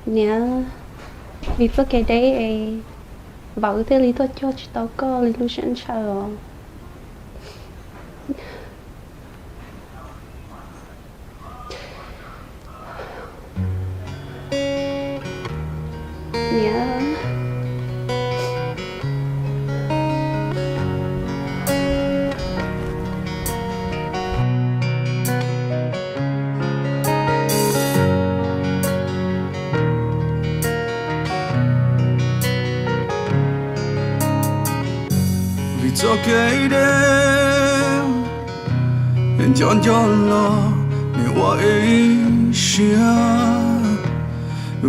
Niam, vim txoj kev deb es vauv thiaj li tuaj cuag tsis tau koj li lub siab ntshaw os. Niam. Vim txoj kev deb nco nco los nws ua ib siab,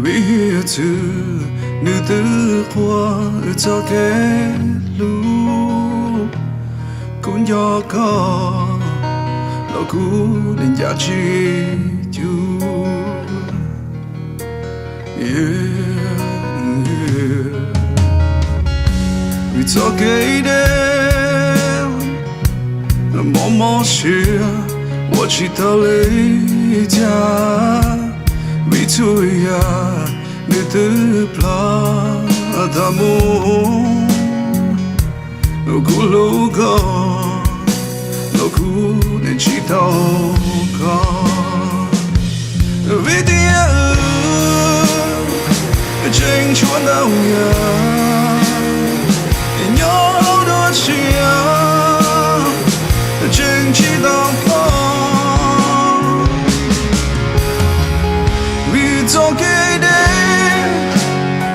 vim hiav txwv nws twb quaj txoj kev hlub. Kuv nco koj los kuv ncaj tsis cuag. Vim txoj kev deb mob mob siab ua tsis tau li cas, vim txhua yam nws twb plam tas mus. Kuv hlub koj los kuv tsis tau koj, vim tias wb tseem tshuav ntau yam nyob dua tshiab, tseem tsis tau koj. Vim txoj kev deb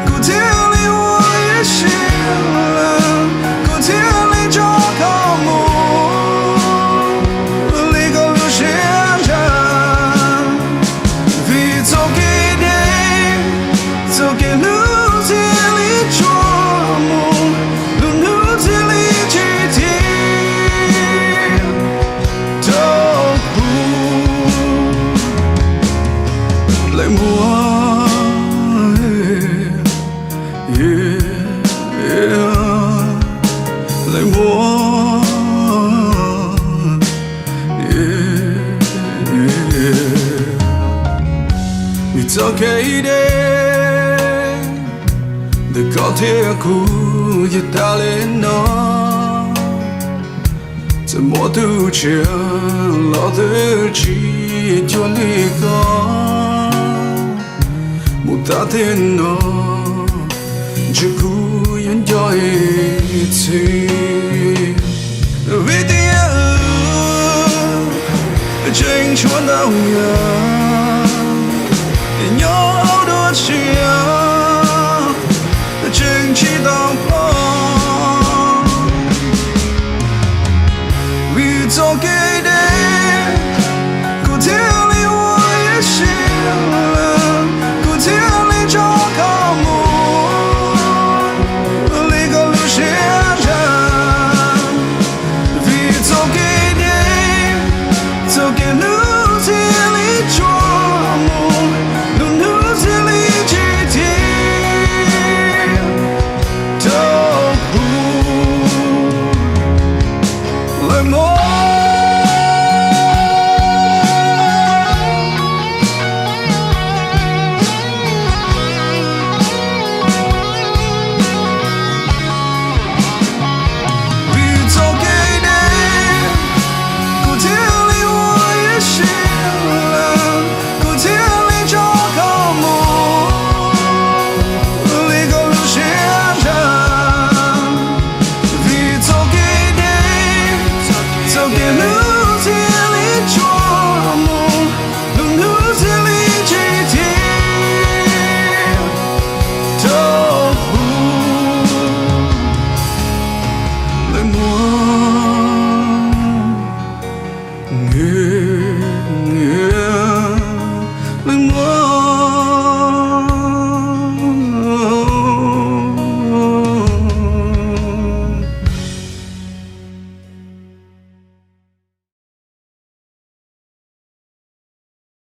kuv thiaj li ua ib siab, kuv thiaj li tso koj mus li koj lub siab ntshaw. Vim txoj kev deb, txoj kev hlub thiaj li tsuag mus, lub hnub thiaj li tsis thim rau kuv. Leej muam, leej muam, vim txoj kev deb ntawm koj thiab kuv yog tas li no. Txawm muaj tus tshiab los twb tsis cuag li koj. Mus tas thiab no, ntshe kuv yuav nco ib txhis, vim tias wb tseem tshuav ntau yam